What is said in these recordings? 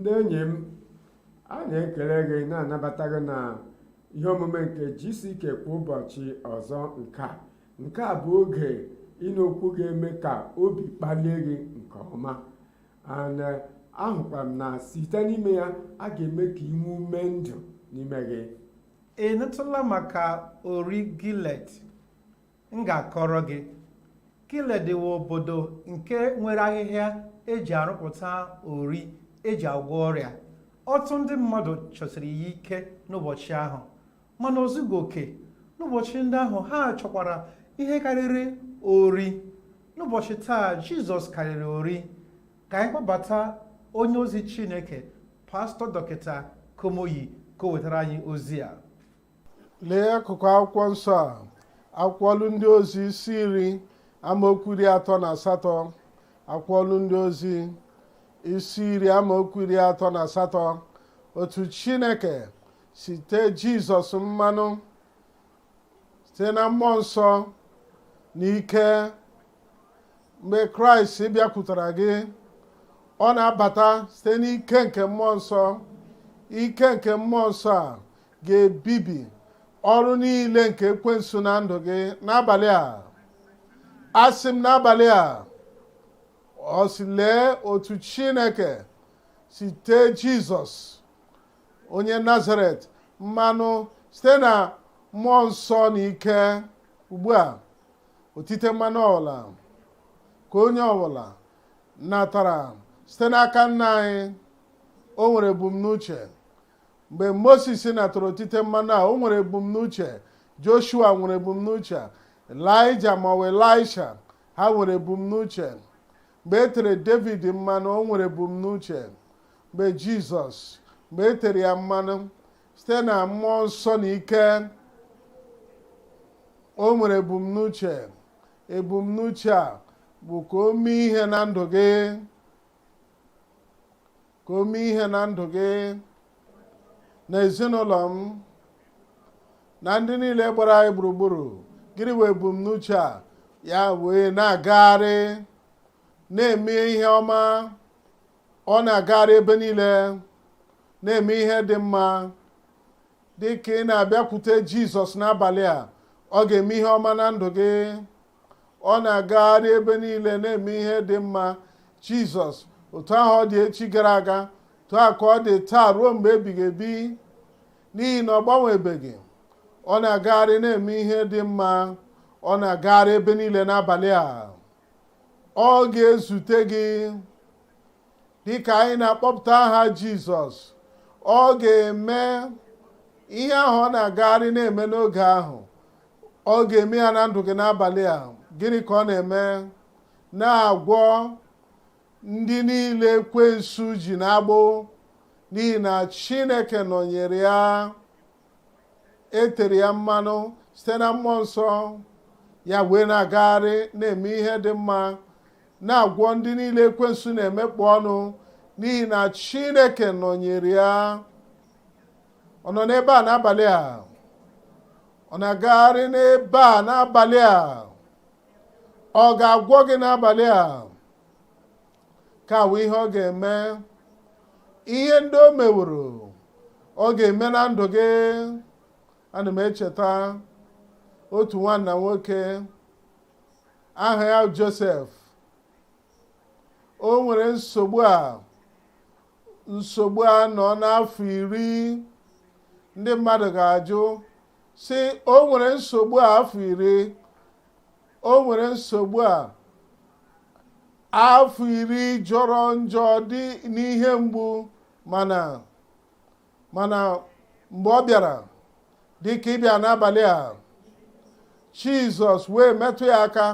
Ndị enyi m, a na-ekele gị, na-anabata gị na ihe omume nke GCK kwa ụbọchị ọzọ. Nke a bụ oge ịnụ okwu ga-eme ka obi kpalie gị nke ọma. And ahụkwara m na site n'ime ya, a ga-eme ka ị nwee ume ndụ n'ime gị. Ị nụtụla maka ori Gilead? M ga-akọrọ gị. Gilead wụ obodo nke nwere ahịhịa eji arụpụta ori eji agwọ ọrịa. Ọtụtụ ndị mmadụ chọsiri ya ike n'ụbọchị ahụ, mana o zughị oke. N'ụbọchị ndị ahụ, ha chọkwara ihe karịrị ori. N'ụbọchị taa, Jizọs karịrị ori. Ka anyị kpọbata onye ozi Chineke, Pastọ Dọkịta Komoyi, ka o wetara anyị ozi a. Lee akụkụ akwụkwọ nsọ a, akwụkwọ Ọlụ Ndị Ozi isi 10, amaokwu 38. Akwụkwọ Ọlụ Ndị Ozi isi 10, amaokwu 38. Otu Chineke site Jizọs mmanụ site na mmụọ nsọ na ike. Mgbe Kraịst bịakwutara gị, ọ na-abata site n'ike nke mmụọ nsọ. Ike nke mmụọ nsọ a ga-ebibi ọrụ niile nke ekwensu na ndụ gị n'abalị a. Asị m, n'abalị a, ọ sị, lee otu Chineke site Jizọs onye Nazaret mmanụ site na mmụọ nsọ na ike. Ugbu a, otite mmanụ ọbụla ka onye ọbụla natara site n'aka nna anyị, o nwere ebumnuche. Mgbe Moses natara otite mmanụ a, o nwere ebumnuche. Joshua nwere ebumnuche. Elijah ma ọ bụ Elisha, ha nwere ebumnuche. Mgbe e tere David mmanụ, o nwere ebumnuche. Mgbe Jizọs, mgbe e tere ya mmanụ site na mmụọ nsọ na ike, o nwere ebumnuche. Ebumnuche a bụ ka o mee ihe na ndụ gị, ka o mee ihe na ndụ gị na ezinụlọ m na ndị niile gbara anyị gburugburu. Gịnị wee ebumnuche a? Ya wee na-agagharị na-eme ihe ọma. Ọ na-agagharị ebe niile na-eme ihe dị mma. Dị ka ị na-abịakwute Jizọs n'abalị a, ọ ga-eme ihe ọma na ndụ gị. Ọ na-agagharị ebe niile na-eme ihe dị mma. Jizọs, otu ahụ ọ dị echi gara aga, otu a ka ọ dị taa ruo mgbe ebighị ebi, n'ihi na ọ gbanwebeghị. Ọ na-agagharị na-eme ihe dị mma. Ọ na-agagharị ebe niile n'abalị a. Ọ ga-ezute gị dịka anyị na-akpọpụta aha Jizọs. Ọ ga-eme ihe ahụ ọ na-agagharị na-eme n'oge ahụ. Ọ ga-eme ya na ndụ gị n'abalị a. Gịnị ka ọ na-eme? Na-agwọ ndị niile ekwensu ji n'agbụ, n'ihi na Chineke nọnyere ya. E tere ya mmanụ site na mmụọ nsọ, ya wee na-agagharị na-eme ihe dị mma, na-agwọ ndị niile ekwensu na-emekpọ ọnụ, n'ihi na Chineke nọnyere ya. Ọ nọ n'ebe a n'abalị a. Ọ na-agagharị n'ebe a n'abalị a. Ọ ga-agwọ gị n'abalị a. Ka wụ ihe ọ ga-eme. Ihe ndị o meworo, ọ ga-eme na ndụ gị. Ana m echeta otu nwanna nwoke aha ya Joseph. O nwere nsogbu a, nsogbu a nọ n'afọ 10. Ndị mmadụ ga-ajụ si, o nwere nsogbu a afọ 10? O nwere nsogbu a afọ 10, jọrọ njọ, dị n'ihe mgbu. Mana mgbe ọ bịara, dịka ịbịa n'abalị a, Jizọs wee metụ ya aka,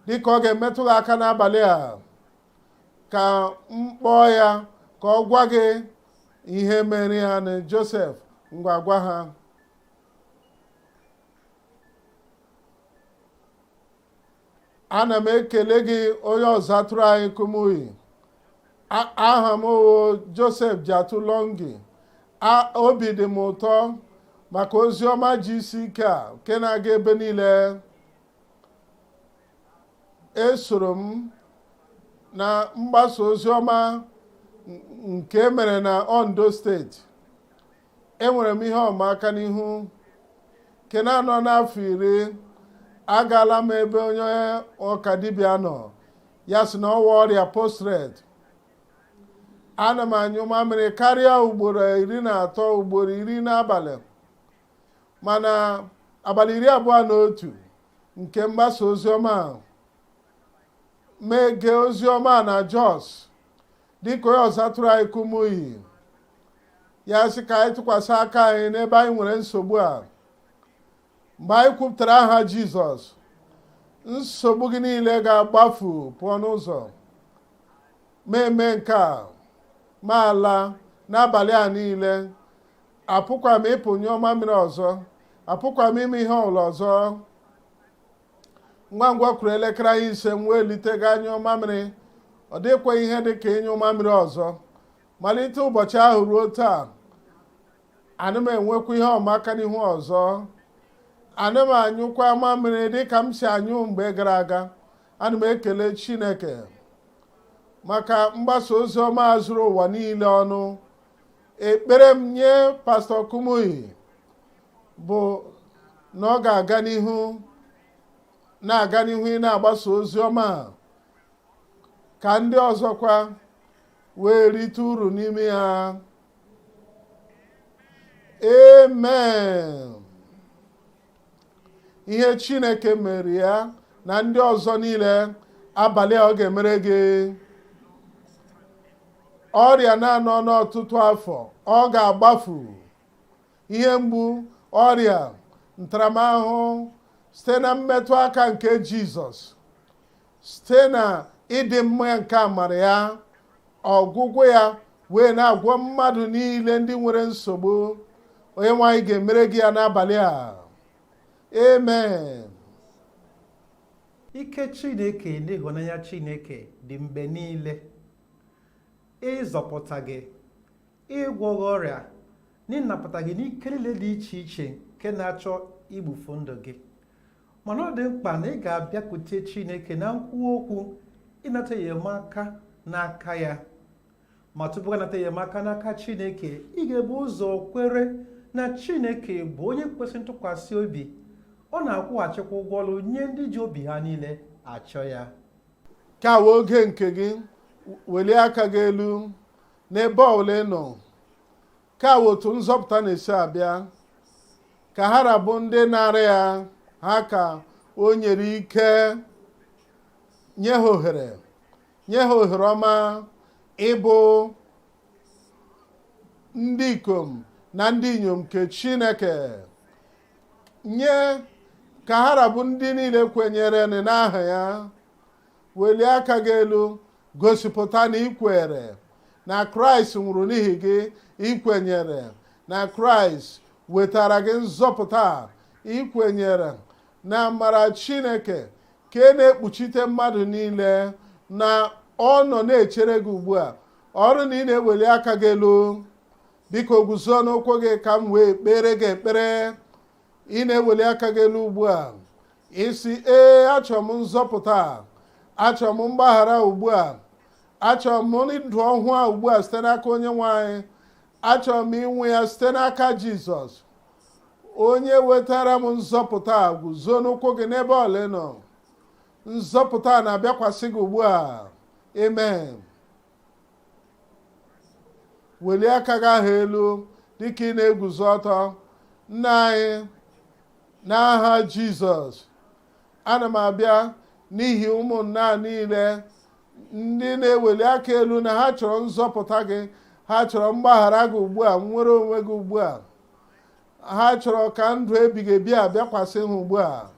dịka ọ ga-emetụ gị aka n'abalị a. Ka m kpọọ ya ka ọ gwa gị ihe mere ya na Joseph. Ngwa, gwa ha. Ana m ekele gị, onye ọzọ atụrụ anyị Kumuyi. Aha m wụ Joseph Jatulongi. Obi dị m ụtọ maka ozi ọma GCK a nke na-aga ebe niile. Esoro m na mgbasa ozi ọma Nke mere na Ondo Steeti, enwere m ihe ọmaka n'ihu nke na-anọ n'afọ 10. Agaala m ebe onye ọka dibịa nọ, ya sị na ọwa ọrịa prostate. Ana m anyụ mamịrị karịa ugboro 13, ugboro 10 n'abalị. Mana abalị 21 nke mgbasa oziọma, mege oziọma na Jos, dịka onye ọzọ tụrụ anyị Kumuyi, ya sị ka anyị tụkwasị aka anyị n'ebe anyị nwere nsogbu a. Mgbe anyị kwupụtara aha Jizọs, nsogbu gị niile ga-agbafu pụọ n'ụzọ. Ma eme nke a, ma ala n'abalị a niile, apụkwa m ịpụ nyụọ mamịrị ọzọ, apụkwa m ime ihe ọbụla ọzọ. Ngwa ngwa kwuru elekere anyị 5, m wee lite gaa nyụọ mamịrị. Ọ dịkwa ihe dị ka ịnyụ mamịrị ọzọ. Malite ụbọchị ahụ ruo taa, ana m enwekwa ihe ọmaka n'ihu ọzọ. Ana m anyụkwa mamịrị dịka m si anyụ mgbe gara aga. Ana m ekele Chineke maka mgbasa ozi ọma zuru ụwa niile ọnụ. Ekpere m nye Pastọ Kumuyi bụ na ọ ga-aga n'ihu na-aga n'ihu ị na-agbasa ozi ọma, ka ndị ọzọkwa wee rite uru n'ime ya. Amen. Ihe Chineke mere ya na ndị ọzọ niile, abalị a ọ ga-emere gị. Ọrịa na-anọ n'ọtụtụ afọ, ọ ga-agbafu. Ihe mgbu, ọrịa, ntaramahụhụ, site na mmetụ aka nke Jizọs, site na ịdị mma nke amara ya, ọgwụgwọ ya wee na-agwọ mmadụ niile ndị nwere nsogbu. Onye nwe anyị ga-emere gị ya n'abalị a. Amen. Ike Chineke na ịhụnanya Chineke dị mgbe niile ịzọpụta gị, ịgwọ gị ọrịa, na ịnapụta gị n'ike niile dị iche iche nke na-achọ igbufu ndụ gị. Mana ọ dị mkpa na ị ga-abịakwute Chineke na nkwuwa okwu, ịnata enyemaka n'aka ya. Ma tupu gị anata enyemaka n'aka Chineke, ị ga-ebu ụzọ kwere na Chineke bụ onye kwesịrị ntụkwasị obi. Ọ na-akwụghachikwa ụgwọ ọrụ nye ndị ji obi ha niile achọ ya. Ka wee oge nke gị, welie aka gị elu n'ebe ọbụla ị nọ. Ka wee otu nzọpụta na-esi abịa, ka ha rabụ ndị nara ya, ha ka o nyere ike, nye ha ohere, nye ha ohere ọma ịbụ ndị ikom na ndị inyom nke Chineke. Nye ka ha rabụ ndị niile kwenyere n'aha ya. Welie aka gị elu, gosipụta na ikwere na Kraịst nwụrụ n'ihi gị, ikwenyere na Kraịst wetara gị nzọpụta, ikwenyere na amara Chineke ka e na-ekpuchite mmadụ niile, na ọ nọ na-echere gị ugbu a. Ọrụ na ị na-eweli aka gị elu, biko guzo n'ụkwụ gị ka m wee kpere gị ekpere. Ị na-eweli aka gị elu ugbu a, isi ee, achọrọ m nzọpụta, achọrọ m mgbaghara ugbu a, achọrọ m ndụ ọhụụ a ugbu a site n'aka onye nwe anyị, achọrọ m inwe ya site n'aka Jizọs onye wetara m nzọpụta. Guzo n'ụkwụ gị n'ebe ole nọ. Nzọpụta na-abịakwasị gị ugbu a. Amen. Welie aka gị ahụ elu dịka ị na-eguzo ọtọ. Nna anyị, n'aha Jizọs, ana m abịa n'ihi ụmụnna niile ndị na-eweli aka elu na ha chọrọ nzọpụta gị, ha chọrọ mgbaghara gị ugbu a, nwere onwe gị ugbu a, ha chọrọ ka ndụ ebighị ebi a bịakwasị ha ugbu a,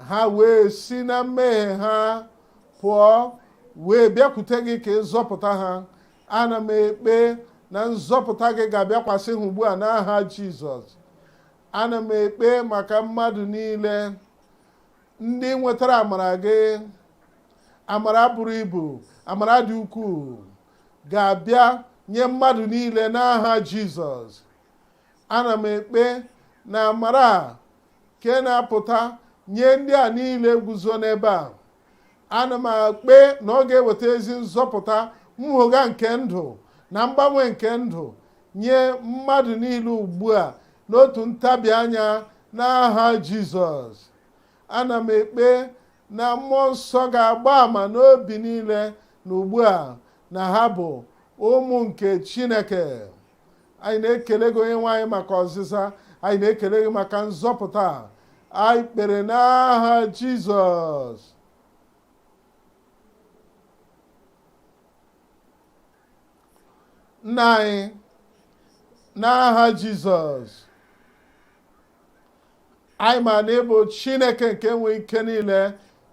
ha wee si na mmehie ha pụọ wee bịakwute gị ka ịzọpụta ha. Ana m ekpe na nzọpụta gị ga-abịakwasị ha ugbu a n'aha Jizọs. Ana m ekpe maka mmadụ niile ndị nwetara amara gị, amara buru ibu, amara dị ukwuu ga-abịa nye mmadụ niile n'aha Jizọs. Ana m ekpe na amara a ke na-apụta nye ndị a niile guzo n'ebe a. Ana m ekpe na ọ ga-eweta ezi nzọpụta Nhụga nke ndụ na mgbanwe nke ndụ nye mmadụ niile ugbu a n'otu ntabi anya n'aha Jizọs. Ana m ekpe na mmụọ nsọ ga-agba ama n'obi niile na ugbu a na ha bụ ụmụ nke Chineke. Anyị na-ekele gị, onye nwe anyị, maka ọzịza. Anyị na-ekele gị maka nzọpụta. Anyị kpere n'aha Jizọs. Nna anyị, n'aha Jizọs, anyị ma na ịbụ Chineke nke nwe ike niile,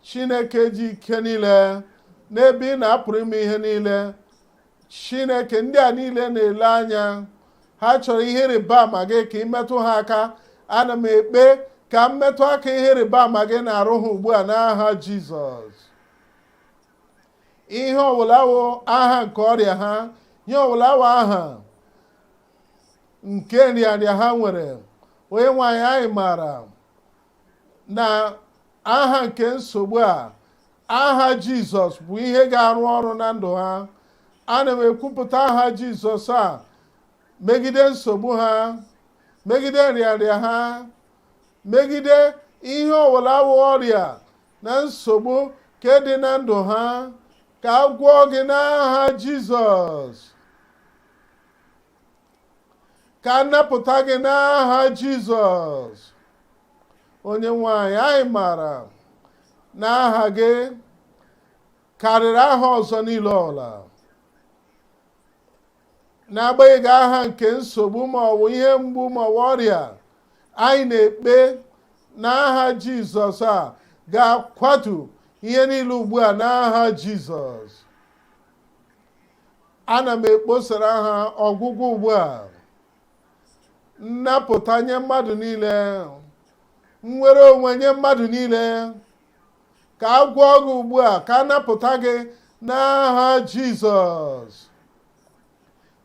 Chineke ji ike niile, n'ebe ị na-apụrụ ime ihe niile. Chineke, ndị a niile na-ele anya, ha chọrọ ihe ịrịba ama gị ka ị metụ ha aka. Ana m ekpe ka mmetụ aka ihe ịrịba ama gị na-arụ ha ugbu a n'aha Jizọs. Ihe ọbụla wụ aha nke ọrịa ha, ihe ọbụla wụ aha nke nrịanrịa ha nwere, onye nwe anyị, anyị maara na aha nke nsogbu a, aha Jizọs bụ ihe ga-arụ ọrụ na ndụ ha. Ana m ekwupụta aha Jizọs a megide nsogbu ha, megide nrịanrịa ha, megide ihe ọbụla wụ ọrịa na nsogbu nke dị na ndụ ha, ka a gwọọ gị n'aha Jizọs, ka a napụta gị n'aha Jizọs. Onye nwe anyị, anyị maara na aha gị karịrị aha ọzọ niile ọla. N'agbanyeghị aha nke nsogbu ma ọ bụ ihe mgbu ma ọ bụ ọrịa, anyị na-ekpe n'aha Jizọs a ga-akwatu ihe niile ugbu a n'aha Jizọs. Ana m ekposara ha ọgwụgwọ ugbu a, nnapụta nye mmadụ niile, nnwere onwe nye mmadụ niile. Ka a gwọọ gị ugbu a, ka a napụta gị n'aha Jizọs.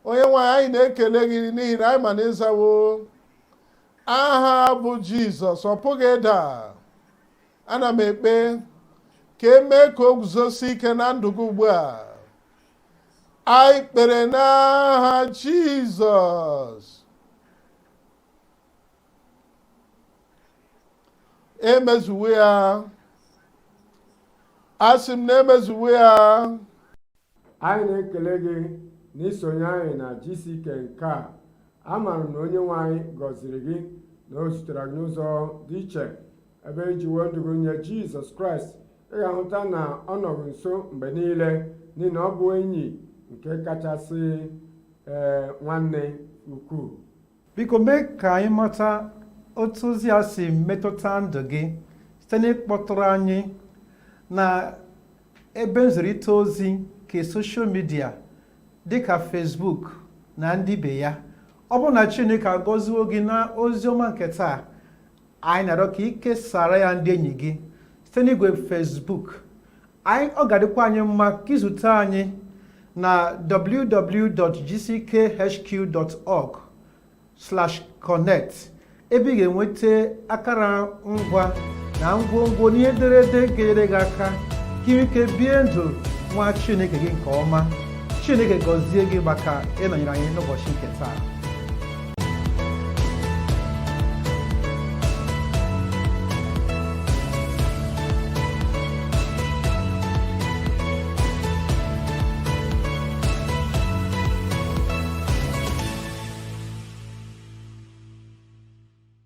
Onye nwe anyị, na-ekele gị n'ihi na anyị ma na ịzawo. Aha bụ Jizọs, ọ pụghị ịda. Ana m ekpe ka emee ka o guzosi ike na ndụ gị ugbu a. Anyị kpere n'aha Jizọs. Emezuwo ya. Asị m na emezuwo ya. Anyị na-ekele gị na isonye anyị na GCK nke a. Amaara m na onye nwe anyị gọziri gị, na o zutere gị n'ụzọ dị iche ebe iji wee ndụ gị nye Jizọs Kraịst. Ị ga-ahụta na ọ nọghị nso mgbe niile, n'ihi na ọ bụ enyi nke kachasị ee nwanne ukwuu. Biko mee ka anyị mata otu ozi a si metụta ndụ gị site n'ịkpọtụrụ anyị na ebe nzirịta ozi nke soshal midia dịka Facebook na ndị ibe ya. Ọ bụrụ na Chineke agọziwo gị na ozi ọma nke taa, anyị na-arịọ ka ị kesara ya ndị enyi gị site n'igwe Facebook anyị. Ọ ga-adịkwa anyị mma ka izute anyị na www.gckhq.org/connect, ebe ị ga-enweta akara ngwa na ngwongwo n'ihe ederede ga-enyere gị aka ka ị nwee ike bie ndụ nwa Chineke gị nke ọma. Chineke gọzie gị maka ịnọnyere anyị n'ụbọchị nke taa.